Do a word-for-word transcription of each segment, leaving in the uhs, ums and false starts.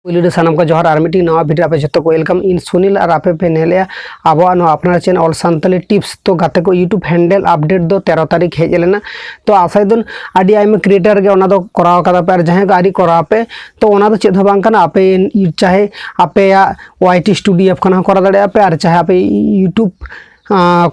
ᱯᱩᱭᱞᱩ ᱨᱮ ᱥᱟᱱᱟᱢ ᱠᱚ ᱡᱚᱦᱟᱨ, ᱟᱨ ᱢᱤᱫᱴᱤᱡ ᱱᱟᱣᱟ video ᱨᱮ ᱟᱯᱮ ᱡᱚᱛᱚ ᱠᱚ welcome᱾ ᱤᱧ ᱥᱩᱱᱤᱞ ᱟᱨ ᱟᱯᱮ ᱯᱮ ᱧᱮᱞᱮᱜᱼᱟ ᱟᱵᱚᱣᱟᱜ ᱱᱚᱣᱟ ᱟᱯᱱᱟᱨ channel All Santali Tips᱾ ᱛᱚ ᱜᱟᱛᱮ ᱠᱚ, YouTube handle update ᱫᱚ ᱛᱮᱨᱚ ᱛᱟᱹᱨᱤᱠᱷ ᱦᱮᱡ ᱞᱮᱱᱟ᱾ ᱛᱚ ᱟᱥᱟᱭ ᱫᱚ ᱟᱹᱰᱤ ᱟᱭᱢᱟ creator ᱜᱮ ᱚᱱᱟ ᱫᱚ ᱠᱚᱨᱟᱣ ᱠᱟᱫᱟ ᱯᱮ, ᱟᱨ ᱡᱟᱦᱟᱸᱭ ᱠᱚ ᱟᱹᱣᱨᱤ ᱠᱚᱨᱟᱣ ᱯᱮ, ᱛᱚ ᱚᱱᱟ ᱫᱚ ᱪᱮᱫ ᱦᱚᱸ ᱵᱟᱝ ᱠᱟᱱᱟ᱾ ᱟᱯᱮ ᱪᱟᱦᱮ ᱟᱯᱮᱭᱟᱜ Y T Studio app ᱠᱷᱚᱱ ᱦᱚᱸ ᱠᱚᱨᱟᱣ ᱫᱟᱲᱮᱭᱟᱜᱼᱟ ᱯᱮ, ᱟᱨ ᱪᱟᱦᱮ ᱟᱯᱮ YouTube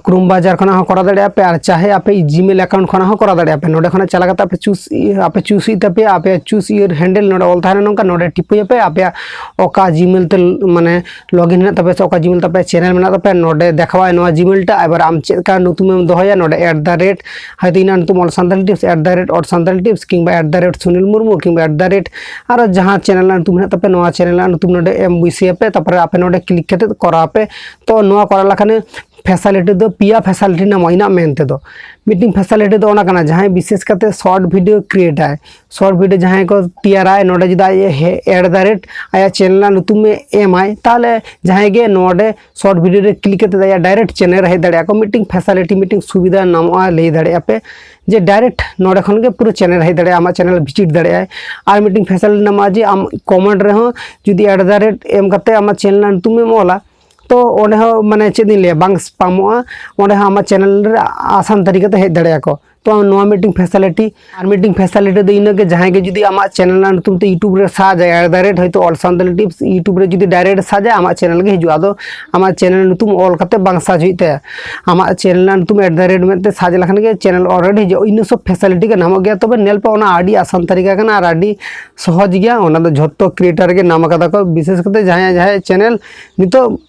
Chrome browser ᱠᱷᱚᱱᱟᱜ ᱦᱚᱸ ᱠᱚᱨᱟᱣ ᱫᱟᱲᱮᱭᱟᱜᱼᱟ ᱯᱮ, ᱟᱨ ᱪᱟᱦᱮ ᱟᱯᱮ Gmail account ᱠᱷᱚᱱᱟᱜ ᱦᱚᱸ ᱠᱚᱨᱟᱣ ᱫᱟᱲᱮᱭᱟᱜᱼᱟ ᱯᱮ᱾ ᱱᱚᱰᱮ ᱠᱷᱚᱱᱟᱜ ᱪᱟᱞᱟᱣ ᱠᱟᱛᱮ ᱟᱯᱮ choose, ᱟᱯᱮ choose ᱦᱩᱭᱩᱜ ᱛᱟᱯᱮᱭᱟ, ᱟᱯᱮᱭᱟᱜ choose your handle ᱱᱚᱰᱮ ᱚᱞ ᱛᱟᱦᱮᱱᱟ ᱱᱚᱝᱠᱟ, ᱱᱚᱰᱮ ᱴᱤᱯᱟᱹᱭᱟᱯᱮ, ᱟᱯᱮᱭᱟᱜ ᱚᱠᱟ Gmail ᱛᱮ ᱢᱟᱱᱮ login ᱦᱮᱱᱟᱜ ᱛᱟᱯᱮᱭᱟ ᱥᱮ ᱚᱠᱟ Gmail ᱛᱟᱯᱮ channel ᱢᱮᱱᱟᱜ ᱛᱟᱯᱮᱭᱟ, ᱱᱚᱰᱮ ᱫᱮᱠᱷᱟᱣᱟᱭ ᱱᱚᱣᱟ Gmail ᱴᱟᱜ᱾ ᱮᱵᱟᱨ ᱟᱢ ᱪᱮᱫ ᱞᱮᱠᱟ ᱧᱩᱛᱩᱢᱮᱢ ᱫᱚᱦᱚᱭᱟ, ᱱᱚᱰᱮ at the rate, ᱦᱚᱭᱛᱳ ᱤᱧᱟᱹᱜ ᱧᱩᱛᱩᱢ All Santali Tips, at the rate All Santali Tips, ᱠᱤᱝᱵᱟ at the rate Sunil Murmu, ᱠᱤᱝᱵᱟ at the rate ᱟᱨᱚ ᱡᱟᱦᱟᱸ channel ᱨᱮᱱᱟᱜ ᱧᱩᱛᱩᱢ ᱦᱮᱱᱟᱜ ᱛᱟᱯᱮ, ᱱᱚᱣᱟ channel ᱨᱮᱱᱟᱜ ᱧᱩᱛᱩᱢ ᱱᱚᱰᱮ ᱮᱢ ᱵᱟᱹᱭᱥᱟᱹᱭᱟᱯᱮ, ᱛᱟᱨᱯᱚᱨᱮ ᱟᱯᱮ ᱱᱚᱰᱮ click ᱠᱟᱛᱮ ᱠᱚᱨᱟᱣ ᱯᱮ᱾ ᱛᱚ ᱱᱚᱣᱟ ᱠᱚᱨᱟᱣ ᱞᱮᱠᱷᱟᱱ facility ᱫᱚ ᱯᱮᱭᱟ facility ᱧᱟᱢᱚᱜᱼᱟ ᱤᱧᱟᱹᱜ ᱢᱮᱱ ᱛᱮᱫᱚ᱾ ᱢᱤᱫᱴᱤᱝ facility ᱫᱚ ᱚᱱᱟ ᱠᱟᱱᱟ, ᱡᱟᱦᱟᱸᱭ ᱵᱤᱥᱮᱥ ᱠᱟᱛᱮ short video create ᱟᱭ, short video ᱡᱟᱦᱟᱸᱭ ᱠᱚ ᱛᱮᱭᱟᱨᱟᱭ, ᱱᱚᱰᱮ ᱡᱩᱫᱤ ᱟᱡ at the rate ᱟᱭᱟᱜ channel ᱨᱮᱱᱟᱜ ᱧᱩᱛᱩᱢ ᱮ ᱮᱢᱟᱭ, ᱛᱟᱦᱚᱞᱮ ᱡᱟᱦᱟᱸᱭ ᱜᱮ ᱱᱚᱰᱮ short video ᱨᱮ click ᱠᱟᱛᱮ ᱟᱭᱟᱜ direct channel ᱨᱮ ᱦᱮᱡ ᱫᱟᱲᱮᱭᱟᱜᱼᱟ ᱠᱚ᱾ ᱢᱤᱫᱴᱤᱝ facility, ᱢᱤᱫᱴᱤᱝ ᱥᱩᱵᱤᱫᱷᱟ ᱧᱟᱢᱚᱜᱼᱟ, ᱞᱟᱹᱭ ᱫᱟᱲᱮᱭᱟᱜᱼᱟ ᱯᱮ ᱡᱮ direct ᱱᱚᱰᱮ ᱠᱷᱚᱱ ᱜᱮ ᱯᱩᱨᱟᱹ channel ᱨᱮ ᱦᱮᱡ ᱫᱟᱲᱮᱭᱟᱜᱼᱟ, ᱟᱢᱟᱜ channel visit ᱫᱟᱲᱮᱭᱟᱜᱼᱟᱭ᱾ ᱟᱨ ᱢᱤᱫᱴᱤᱝ facility ᱧᱟᱢᱚᱜᱼᱟ ᱡᱮ ᱟᱢ comment ᱨᱮᱦᱚᱸ ᱡᱩᱫᱤ at the rate ᱮᱢ ᱠᱟᱛᱮ ᱟᱢᱟᱜ channel ᱨᱮᱱᱟᱜ ᱧᱩᱛᱩᱢ ᱮᱢ ᱚᱞᱟ, ᱛᱚ ᱚᱸᱰᱮ ᱦᱚᱸ ᱢᱟᱱᱮ ᱪᱮᱫ ᱤᱧ ᱞᱟᱹᱭᱟ, ᱵᱟᱝ spamᱚᱜᱼᱟ, ᱚᱸᱰᱮ ᱦᱚᱸ ᱟᱢᱟᱜ channel ᱨᱮ ᱟᱥᱟᱱ ᱛᱟᱹᱨᱤᱠᱟ ᱛᱮ ᱦᱮᱡ ᱫᱟᱲᱮᱭᱟᱜᱼᱟ ᱠᱚ᱾ ᱛᱚ ᱱᱚᱣᱟ ᱢᱤᱫᱴᱤᱝ facility᱾ ᱟᱨ ᱢᱤᱫᱴᱤᱝ facility ᱫᱚ ᱤᱱᱟᱹᱜᱮ, ᱡᱟᱦᱟᱸᱭ ᱜᱮ ᱡᱩᱫᱤ ᱟᱢᱟᱜ channel ᱨᱮᱱᱟᱜ ᱧᱩᱛᱩᱢ ᱛᱮ YouTube ᱨᱮ search I, at the rate ᱦᱚᱭᱛᱳ All Santali Tips YouTube ᱨᱮ ᱡᱩᱫᱤ direct search ᱟᱭ, ᱟᱢᱟᱜ channel ᱜᱮ ᱦᱤᱡᱩᱜᱼᱟ᱾ ᱟᱫᱚ ᱟᱢᱟᱜ channel ᱧᱩᱛᱩᱢ ᱚᱞ ᱠᱟᱛᱮ ᱵᱟᱝ search ᱦᱩᱭᱩᱜ ᱛᱟᱭᱟ, ᱟᱢᱟᱜ channel ᱨᱮᱱᱟᱜ ᱧᱩᱛᱩᱢ at the rate ᱢᱮᱱᱛᱮ search ᱞᱮᱠᱷᱟᱱ ᱜᱮ channel already ᱦᱤᱡᱩᱜᱼᱟ᱾ ᱤᱱᱟᱹ ᱥᱚᱵ facility ᱜᱮ ᱧᱟᱢᱚᱜ ᱜᱮᱭᱟ᱾ ᱛᱚᱵᱮ ᱧᱮᱞ ᱯᱮ, ᱚᱱᱟ ᱟᱹᱰᱤ ᱟᱥᱟᱱ ᱛᱟᱹᱨᱤᱠᱟ ᱠᱟᱱᱟ ᱟᱨ ᱟᱹᱰᱤ ᱥᱚᱦᱚᱡᱽ ᱜᱮᱭᱟ᱾ ᱚᱱᱟ ᱫᱚ ᱡᱷᱚᱛᱚ creator ᱜᱮ ᱧᱟᱢ ᱠᱟᱫᱟ ᱠᱚ, ᱵᱤᱥᱮᱥ ᱠᱟᱛᱮ ᱡᱟᱦᱟᱸᱭ ᱡᱟᱦᱟᱸᱭ channel ᱱᱤᱛᱚᱜ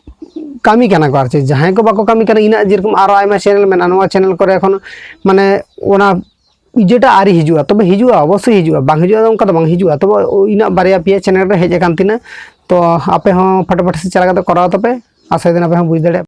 ᱠᱟᱹᱢᱤ ᱠᱟᱱᱟ ᱠᱚ᱾ ᱟᱨ ᱪᱮᱫ, ᱡᱟᱦᱟᱸᱭ ᱠᱚ ᱵᱟᱠᱚ ᱠᱟᱹᱢᱤ ᱠᱟᱱᱟ, ᱤᱱᱟᱹᱜ ᱡᱮᱨᱚᱠᱚᱢ ᱟᱨᱚ ᱟᱭᱢᱟ channel ᱢᱮᱱᱟᱜᱼᱟ, ᱱᱚᱣᱟ channel ᱠᱚᱨᱮ ᱮᱠᱷᱚᱱ ᱢᱟᱱᱮ ᱚᱱᱟ ᱤᱭᱟᱹᱴᱟ ᱟᱹᱣᱨᱤ ᱦᱤᱡᱩᱜᱼᱟ᱾ ᱛᱚᱵᱮ ᱦᱤᱡᱩᱜᱼᱟ, ᱚᱵᱚᱥᱥᱳᱭ ᱦᱤᱡᱩᱜᱼᱟ, ᱵᱟᱝ ᱦᱤᱡᱩᱜᱼᱟ ᱚᱱᱠᱟ ᱫᱚ ᱵᱟᱝ ᱦᱤᱡᱩᱜᱼᱟ᱾ ᱛᱚᱵᱮ ᱤᱱᱟᱹᱜ ᱵᱟᱨᱭᱟ ᱯᱮᱭᱟ channel ᱨᱮ ᱦᱮᱡ ᱟᱠᱟᱱ ᱛᱤᱧᱟᱹ᱾ ᱛᱚ ᱟᱯᱮ ᱦᱚᱸ ᱯᱷᱟᱴᱟᱯᱷᱟᱴ ᱥᱮ ᱪᱟᱞᱟᱣ ᱠᱟᱛᱮ ᱠᱚᱨᱟᱣ ᱛᱟᱯᱮ, ᱟᱥᱟᱭ ᱫᱤᱱ ᱟᱯᱮ ᱦᱚᱸ ᱵᱩᱡᱽ ᱫᱟᱲᱮᱭᱟᱜ